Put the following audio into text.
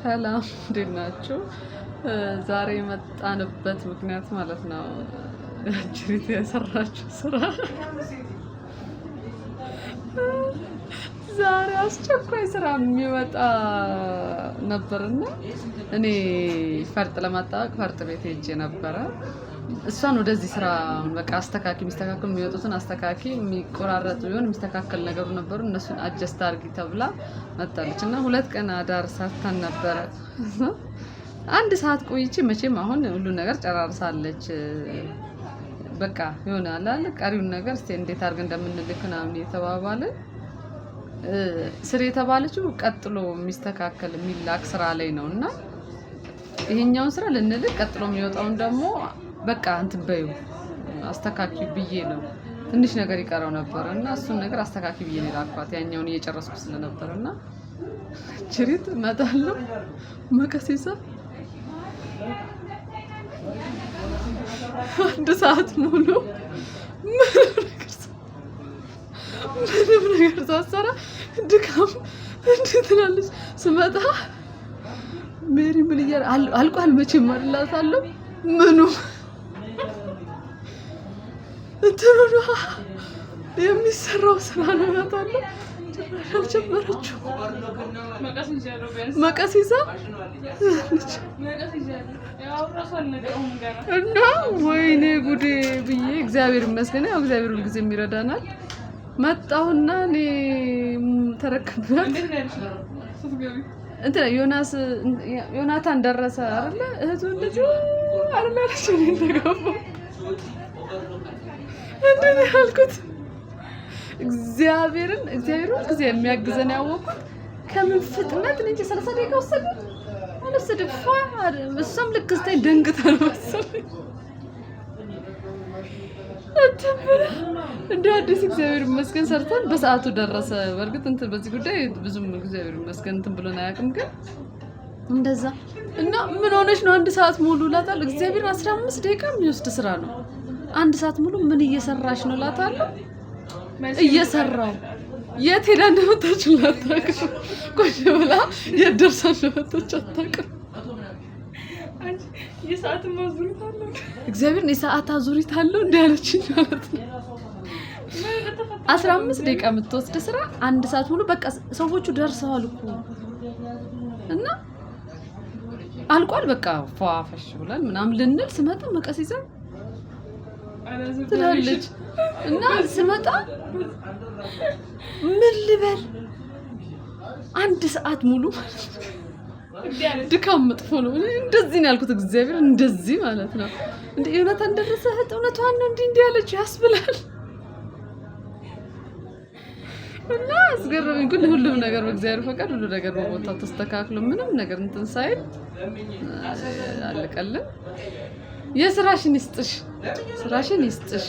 ሰላም እንዴት ናችሁ? ዛሬ የመጣንበት ምክንያት ማለት ነው ጅሪት የሰራችው ስራ ዛሬ አስቸኳይ ስራ የሚወጣ ነበርና እኔ ፈርጥ ለማጣበቅ ፈርጥ ቤት ሄጄ ነበረ። እሷን ወደዚህ ስራ በቃ አስተካኪ፣ የሚስተካከሉ የሚወጡትን አስተካኪ፣ የሚቆራረጡ ቢሆን የሚስተካከል ነገሩ ነበሩ፣ እነሱን adjust አድርጊ ተብላ መጣለች እና 2 ቀን አዳር ሰርተን ነበረ። አንድ ሰዓት ቆይቼ መቼም አሁን ሁሉን ነገር ጨራርሳለች። በቃ ይሆናል አይደል? ቀሪውን ነገር እስኪ እንዴት አድርገን እንደምንልክ ምናምን የተባባልን ስር የተባለችው ቀጥሎ የሚስተካከል የሚላክ ስራ ላይ ነው እና ይሄኛውን ስራ ልንልክ ቀጥሎ የሚወጣውን ደግሞ በቃ እንትን በይው አስተካኪ ብዬ ነው። ትንሽ ነገር ይቀረው ነበር እና እሱን ነገር አስተካኪ ብዬ ነው የላኳት። ያኛውን እየጨረስኩ ስለነበር እና ችሪት እመጣለሁ መቀስ ይዛ አንድ ሰዓት ሙሉ ምንም ነገር ሳትሰራ ድካም እንዴት ትላለች። ስመጣ ሜሪ ምን እያለ አልቋል መቼም አልላታለሁ። ምኑ እንትኑ የሚሰራው ስራ ነው እላታለሁ። ጭራሽ አልጀመረችው። መቀስ ይዛ እና ወይኔ ጉዴ ብዬ እግዚአብሔር ይመስገን። ያው እግዚአብሔር ሁልጊዜ የሚረዳናል። መጣሁና እኔ ተረክብያት እንትን ዮናስ ዮናታን ደረሰ አይደለ? እህቱ እንደዚህ አይደለ አለች። እኔ እንደገባሁ እንዴ ነው ያልኩት። እግዚአብሔርን እግዚአብሔር ሁልጊዜ የሚያግዘን ያወቅኩት ከምን ፍጥነት እኔ እንጂ 30 ደቂቃ ወሰደ አልወሰደም። ፏ እሷም ልክ ስታይ ደንግታ ነው መሰለኝ እንትን ብላ እንደ አዲስ እግዚአብሔር ይመስገን ሰርተን በሰዓቱ ደረሰ። በእርግጥ እንትን በዚህ ጉዳይ ብዙም እግዚአብሔር ይመስገን እንትን ብሎን አያውቅም፣ ግን እንደዛ እና ምን ሆነች ነው አንድ ሰዓት ሙሉ እላታለሁ። እግዚአብሔር 15 ደቂቃ የሚወስድ ስራ ነው። አንድ ሰዓት ሙሉ ምን እየሰራሽ ነው እላታለሁ። እየሰራው የት ሄዳ እንደመጣች አታውቅም። ቁጭ ብላ የት ደርሳ እንደመጣች አታውቅም። የሰዓት አዙሪት አለው። እግዚአብሔር የሰዓት አዙሪት አለው እንዲ ያለችኝ ማለት ነው። 15 ደቂቃ የምትወስድ ስራ አንድ ሰዓት ሙሉ በቃ ሰዎቹ ደርሰዋል እኮ እና አልቋል። በቃ ፏፈሽ ብለን ምናምን ልንል ስመጣ መቀስ ይዛ ትላለች እና ስመጣ ምን ልበል አንድ ሰዓት ሙሉ ማለት ነው። ድካም መጥፎ ነው። እኔ እንደዚህ ነው ያልኩት። እግዚአብሔር እንደዚህ ማለት ነው። እንደ ዮናታን ደረሰ እህት እውነቷን ነው እንዲህ እንዲህ ያለች ያስብላል። እና አስገረመኝ። ግን ሁሉም ነገር በእግዚአብሔር ፈቃድ ሁሉ ነገር በቦታው ተስተካክሎ ምንም ነገር እንትን ሳይል አለቀልን። የስራሽን ይስጥሽ፣ ስራሽን ይስጥሽ።